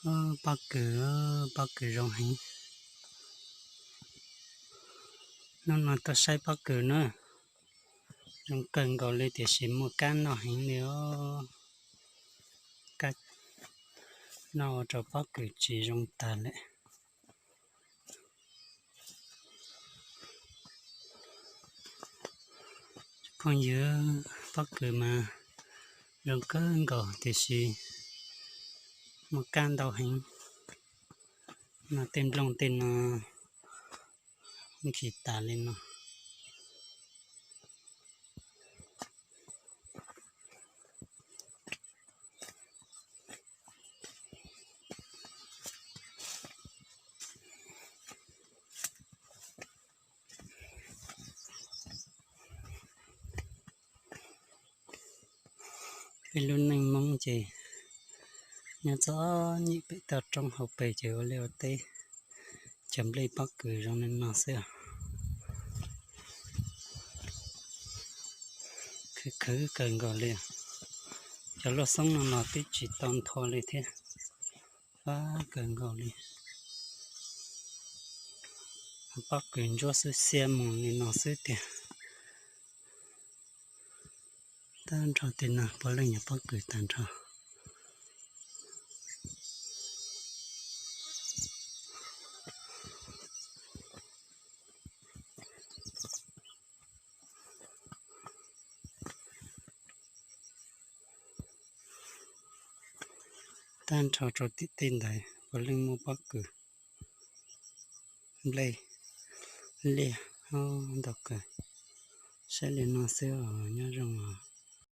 Pob kws, pob kws zoo heev. Hnub no tuaj saib pob kws na, zoo kawg nkaus li tiam sis muaj kab noj heev li os. Kab noj ua rau pob kws tsis zoo tag lawm. Phooj ywg, pob kws mas zoo kawg nkaus tiam sis muaj kab ntau heev. No tej nplooj tej no nkhis tas li no. Peb lub neej Hmoob ces nyob txom nyem pem toj roob hauv pes ces ua liaj ua teb cog nplej pob kws zoo li no xwb. Khwv khwv kawg nkaus li. Cov lauj xoob no los twb tsis tau ntho li thiab. Fab kawg nkaus li. Pob kws ntsuab xwb xiab mus li no xwb tiag. Tag nrho tej no puav leej yog pob kws tag nrho. Tag nrho rau tim tej ntawd puav leej muaj pob kws, nplej, liaj, ntau kawg. Saib li no xwb os, nyob zoo os.